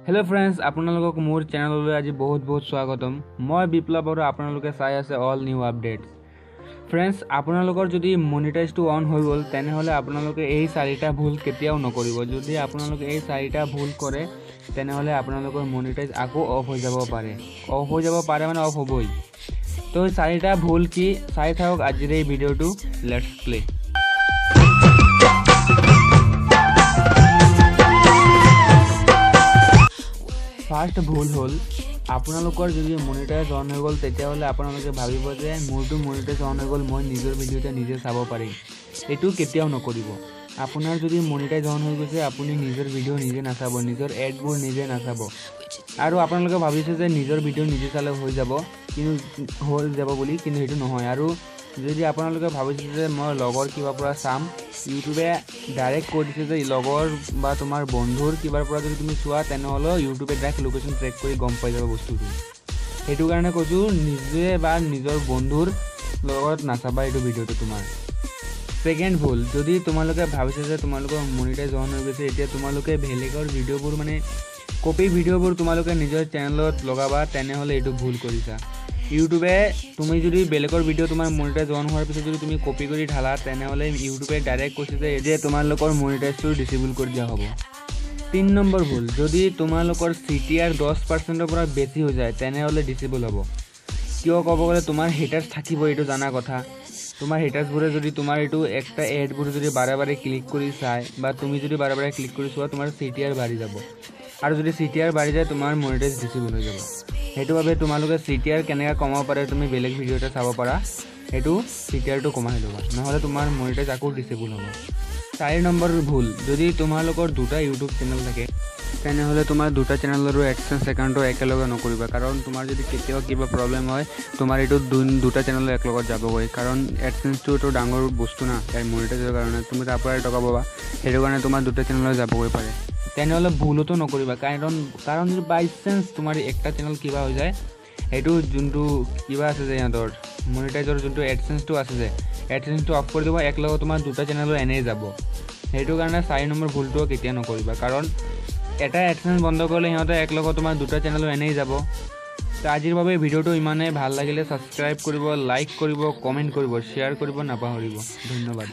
Hello' friends, আপোনালোকক মোৰ চেনেললৈ আজি বহুত বহুত স্বাগতম। মই বিপ্লৱ আৰু আপোনালোকে চাই আছে অল নিউ আপডেটছ। ফ্ৰেণ্ডছ, আপোনালোকৰ যদি মনিটাইজটো অন হৈ গ'ল, তেনেহ'লে আপোনালোকে এই চাৰিটা ভুল কেতিয়াও নকৰিব। যদি আপোনালোকে এই চাৰিটা ভুল কৰে, তেনেহ'লে আপোনালোকৰ মনিটাইজ আকৌ অফ হৈ যাব পাৰে। অফ হৈ যাব পাৰে মানে অফ হ'বই। তো চাৰিটা ভুল কি চাই থাকক আজিৰ এই ভিডিঅ'টো। Let's play. First ভুল হ'ল, আপোনালোকৰ যদি মনিটাইজ অন হৈ গ'ল, তেতিয়াহ'লে আপোনালোকে ভাবিব যে মোৰতো মনিটাইজ অন হৈ গ'ল, মই নিজৰ ভিডিঅ'তে নিজে চাব পাৰিম। এইটো কেতিয়াও নকৰিব। আপোনাৰ যদি মনিটাইজ অন হৈ গৈছে, আপুনি নিজৰ ভিডিঅ' নিজে নাচাব, নিজৰ এডবোৰ নিজে নাচাব। আৰু আপোনালোকে ভাবিছে যে নিজৰ ভিডিঅ' নিজে চালে হৈ যাব, কিন্তু হৈ যাব বুলি, কিন্তু সেইটো নহয়। আৰু যদি আপোনালোকে ভাবিছে যে মই লগৰ কিবাৰ পৰা চাম, ইউটিউবে ডাইৰেক্ট কৈ দিছে যে লগৰ বা তোমাৰ বন্ধুৰ কিবাৰ পৰা যদি তুমি চোৱা, তেনেহ'লেও ইউটিউবে ডাইৰেক্ট লোকেশ্যন ট্ৰেক কৰি গম পাই যাব বস্তুটো। সেইটো কাৰণে কৈছোঁ, নিজে বা নিজৰ বন্ধুৰ লগত নাচাবা এইটো ভিডিঅ'টো তোমাৰ। ছেকেণ্ড ভুল, যদি তোমালোকে ভাবিছা যে তোমালোকৰ মনিটাইজ অন হৈ গৈছে, এতিয়া তোমালোকে বেলেগৰ ভিডিঅ'বোৰ মানে কপি ভিডিঅ'বোৰ তোমালোকে নিজৰ চেনেলত লগাবা, তেনেহ'লে এইটো ভুল কৰিছা। ইউটিউবে তুমি যদি বেলেগৰ ভিডিঅ' তোমাৰ মনিটাইজ অন হোৱাৰ পিছত যদি তুমি কপি কৰি ঢালা, তেনেহ'লে ইউটিউবে ডাইৰেক্ট কৈছে যে তোমালোকৰ মনিটাইজটো ডিচেবল কৰি দিয়া হ'ব। 3 নম্বৰ ভুল, যদি তোমালোকৰ CTR 10%ৰ পৰা বেছি হৈ যায়, তেনেহ'লে ডিচেবল হ'ব। কিয় ক'ব গ'লে তোমাৰ হেটাৰ্ছ থাকিব, এইটো জানা কথা। তোমাৰ হেটাৰ্ছবোৰে যদি তোমাৰ এইটো একটা এডবোৰ যদি বাৰে বাৰে ক্লিক কৰি চায় বা তুমি যদি বাৰে বাৰে ক্লিক কৰি চোৱা, তোমাৰ CTR বাঢ়ি যাব। আৰু যদি CTR বাঢ়ি যায়, তোমাৰ মনিটাইজ ডিচেবল হৈ যাব। সেইটো বাবে তোমালোকে CTR কেনেকৈ কমাব পাৰে, তুমি বেলেগ ভিডিঅ' এটা চাব পাৰা। সেইটো CTRটো কমাই ল'বা, নহ'লে তোমাৰ মনিটাইজ আকৌ ডিচেবল হ'ব। 4 নম্বৰ ভুল, যদি তোমালোকৰ দুটা ইউটিউব চেনেল থাকে, তেনেহ'লে তোমাৰ দুটা চেনেলৰো এডচেঞ্চ একাউণ্টো একেলগে নকৰিবা। কাৰণ তোমাৰ যদি কেতিয়াবা কিবা প্ৰব্লেম হয়, তোমাৰ এইটো দুটা চেনেলো একেলগত যাবগৈ। কাৰণ এডচেঞ্চটো এইটো ডাঙৰ বস্তু না, ইয়াৰ মনিটাইজৰ কাৰণে তুমি তাৰ পৰাই টকা পাবা। সেইটো কাৰণে তোমাৰ দুটা চেনেলত যাবগৈ পাৰে। তেনেহ'লে ভুলতো নকৰিবা, কাৰণ যদি বাই চান্স তোমাৰ একটা চেনেল কিবা হৈ যায়, সেইটো যোনটো কিবা আছে যে সিহঁতৰ মনিটাইজৰ যোনটো এডচেঞ্চটো আছে যে এডচেঞ্চটো অফ কৰি দিব, একেলগে তোমাৰ দুটা চেনেলো এনেই যাব। সেইটো কাৰণে 4 নম্বৰ ভুলটোও কেতিয়া নকৰিবা, কাৰণ এটা এডচেঞ্চ বন্ধ কৰিলে সিহঁতে একেলগে তোমাৰ দুটা চেনেলো এনেই যাব। তো আজিৰ বাবে ভিডিঅ'টো ইমানেই। ভাল লাগিলে ছাবস্ক্ৰাইব কৰিব, লাইক কৰিব, কমেণ্ট কৰিব, শ্বেয়াৰ কৰিব নাপাহৰিব। ধন্যবাদ।